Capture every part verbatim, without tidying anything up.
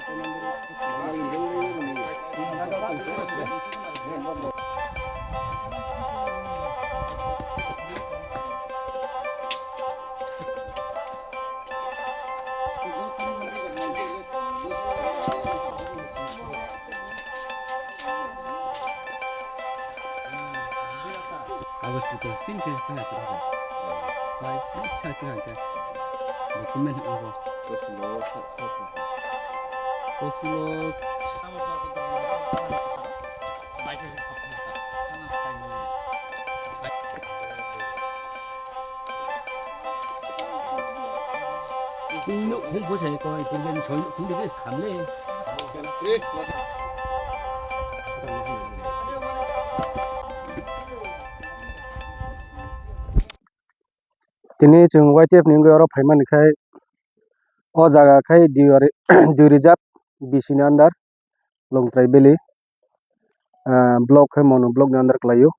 Kagoz putor sing khe khe khe khe. Bai, sa khe khe. Document ha bo. Kosulo. Tini chwng Y T F ni wngwi oro phaimani khai, o jaga khai Dewi, Dewi Reserve B C ni under, Longtrai Valley, ah, block khai Monu block ni under kwlaio.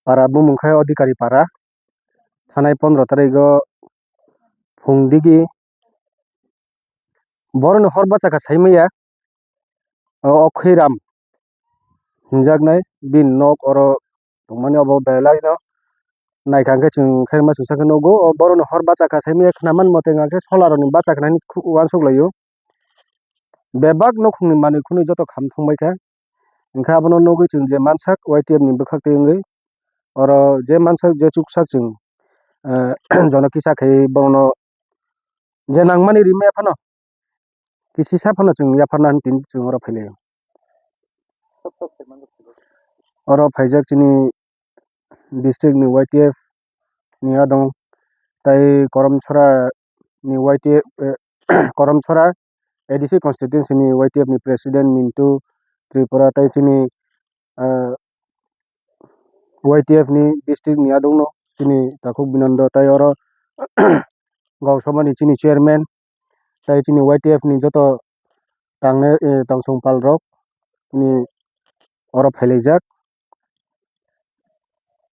Para bumung khai Adhikari Para, thanai pondro tarik o phung digi borokni hor bachakha saimaya, o Okhwiram hinjaknai bini nok oro tongmani, obo belai no naikha hwnkhe chwng khe ma chwngsa khe nugo. O borokni hor bachakha saimaya khwnaman mote hwnkhe solarokni bachakha nani khu-, uansuk laio. Bebak nukhungni manwi khwnwi joto kham thangbaikha. Hwnkhe abono nugwi chwng je mansak Y T F ni bwkhak twi wngwi, oro je mansak je chuksak chwng, eh, jono kisa khai bono je nangmani rimaya phano, kisisa phano chwng yapharna hwn tini chwng oro phailaio. Oro phaijak chini district ni Y T F ni adong, tai Koromchora ni Y T F, eh, Koromchora A D C constituency ni Y T F ni president Mintu Tripura, tai chini, ah, Y T F ni district ni adong no chini takhuk Binondo, tai oro Gausobha ni chini chairman, tai chini Y T F ni joto tangnai, eh, tangsong pal rok chini oro phailaijak.